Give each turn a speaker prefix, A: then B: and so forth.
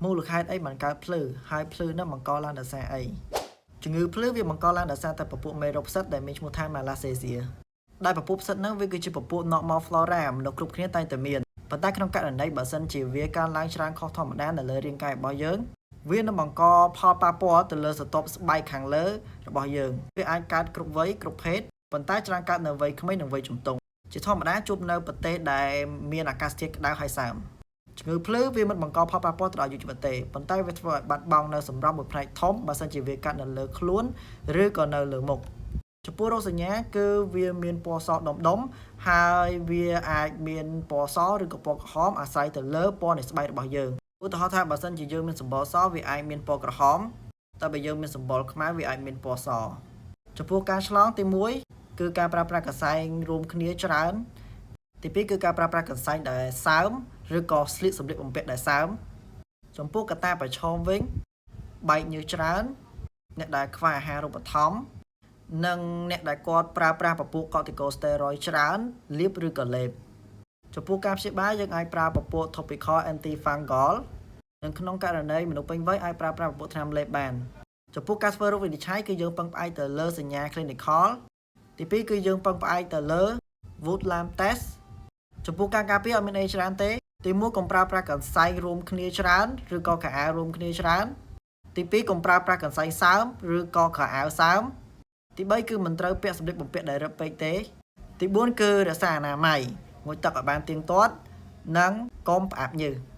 A: មូលហេតុអីបានកើតភ្លឺហើយភ្លឺនឹងបង្កឡើងដោយសារអីជំងឺភ្លឺវាបង្កឡើងដោយសារតែពពួកមេរោគផ្សិតដែលមានឈ្មោះថា Malassezia ដែលពពួកផ្សិតហ្នឹងវាគឺជាពពួក normal flora មនុស្សគ្រប់គ្នាតែងតែមានប៉ុន្តែក្នុងករណីបើសិនជាវាកើនឡើងច្រើនខុសធម្មតានៅលើរាងកាយរបស់យើងវានឹងបង្កផលប៉ះពាល់ទៅលើស្រទាប់ស្បែកខាងលើរបស់យើងវាអាចកើតគ្រប់វ័យគ្រប់ភេទប៉ុន្តែច្រើនកើតនៅវ័យក្មេងនិងវ័យជំទង់ជាធម្មតាជួបនៅប្រទេសដែលមានអាកាសធាតុក្តៅហើយសើមជំងឺភ្លឺវាមិនបង្កផលប៉ះពាល់ទៅដល់អាយុជីវិតទេប៉ុន្តែវាធ្វើឲ្យបាត់បង់នៅសម្រស់មួយផ្នែកធំបើសិនជាវាកាត់នៅលើខ្លួនឬក៏នៅលើមុខចំពោះរោគសញ្ញាគឺវាមានពណ៌សដុំដុំហើយវាអាចមានពណ៌សឬក៏ពណ៌ក្រហមអាស្រ័យទៅលើពណ៌នៃស្បែករបស់យើងឧទាហរណ៍ថាបើសិនជាយើងមានសម្បុរសវាអាចមានពណ៌ក្រហមតែបើយើងមានសម្បុរខ្មៅវាអាចមានពណ៌សចំពោះការឆ្លងទី1គឺការប្រើប្រាស់កន្សែងរួមគ្នាច្រើនទី2គឺការប្រើប្រាស់កន្សែងដែលសើមឬក៏ស្លៀកសម្លៀកបំពាក់ដែលសើមចំពោះកត្តាប្រឈមវិញបែកញើសច្រើនអ្នកដែលខ្វះអាហារូបត្ថម្ភនិងអ្នកដែលគាត់ប្រើប្រាស់ពពួកកូទីកូស្តេរ៉យច្រើនលាបឬក៏លេបចំពោះការព្យាបាលយើងអាចប្រើពពួក topical antifungal និងក្នុងករណីមនុស្សពេញវ័យអាចប្រើប្រាស់ពពួកថ្នាំលេបបានចំពោះការធ្វើរោគវិនិច្ឆ័យគឺយើងពឹងផ្អែកទៅលើសញ្ញា clinical ទី2គឺយើងពឹងផ្អែកទៅលើ Wood lamp test ចំពោះការការពារអត់មានអីច្រើនទេទី1កុំប្រើប្រាស់កន្សែងរួមគ្នាច្រើនឬក៏ខោអាវរួមគ្នាច្រើនទី2កុំប្រើប្រាស់កន្សែងសើមឬក៏ខោអាវសើមទី3គឺមិនត្រូវពាក់សម្លៀកបំពាក់ដែលរឹបពេកទេទី4គឺរក្សាអនាម័យងូតទឹកឲ្យបានទៀងទាត់និងកុំផ្អាប់ញើស។